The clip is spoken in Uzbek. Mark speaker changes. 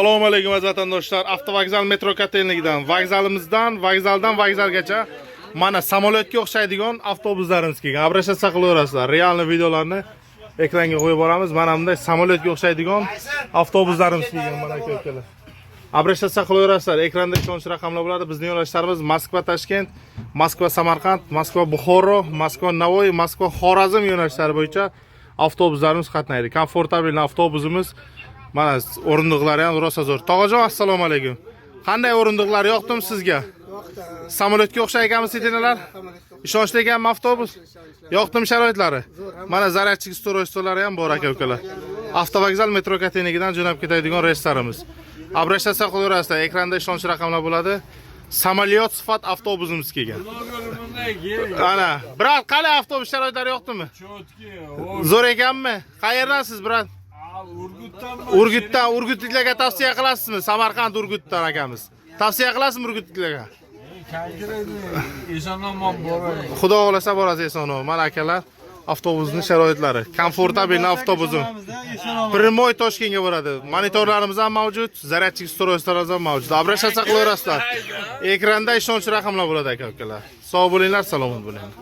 Speaker 1: Assalomu alaykum, aziz vatandoshlar. Avtovokzal metro kotelnikidan, vokzalimizdan, vokzaldan vokzalgacha mana samolyotga o'xshaydigan avtobuslarimiz kelgan. Обращаться qilaverasizlar. Реальный videolarni ekranga qo'yib boramiz. Mana bunday samolyotga o'xshaydigan avtobuslarimiz kelgan, mana, aka ukalar. Обращаться qilaverasizlar. Ekranda ishonch raqamlar bo'ladi. Bizning yo'nalishlarimiz: Moskva Toshkent, Moskva Samarqand, Moskva Buxoro, Moskva Navoiy, Moskva Xorazm yo'nalishlari bo'yicha avtobuslarimiz qatnaydi. Комфортабельный avtobusimiz. Mana, o'rindiqlari ham rosa zo'r. Tog'ajon, assalomu alaykum. Qanday o'rindiqlar, yoqdimi sizga? Samolyotga o'xshar ekanmi сиденья lar? Ishonchli ekanmi avtobus? Yoqdimi sharoitlari? Mana, зарядчик устройство lari ham bor, aka ukalar. Avtovokzal metro kotelnikidan jo'nab ketadigan reyslarimiz. Обращаться qilaverasizlar. Ekranda ishonch raqamlar bo'ladi. Samolyot sifat avtobusimiz kelgan. Ana, брат, qalay, avtobus sharoitlari yoqdimi?
Speaker 2: Чётки.
Speaker 1: Zo'r ekanmi? Qayerdansiz, брат?
Speaker 2: Urgutdan.
Speaker 1: Urgutdan. Urgutliklarga tavsiya qilasizmi? Samarqand, Urgutdan akamiz. Tavsiya qilasizmi urgutliklarga?
Speaker 2: Конкретно eson omon boray.
Speaker 1: Xudo xohlasa, borasiz eson omon. Mana, akalar, avtobusning sharoitlari. Комфортабельный avtobusim. Прямой Toshkentga boradi. Monitorlarimiz ham mavjud, зарядчик устройство larimiz ham mavjud. Обращаться qilaverasizlar. Ekranda ishonch raqamlar bo'ladi, aka ukalar. Sog' bo'linglar, salomat bo'linglar.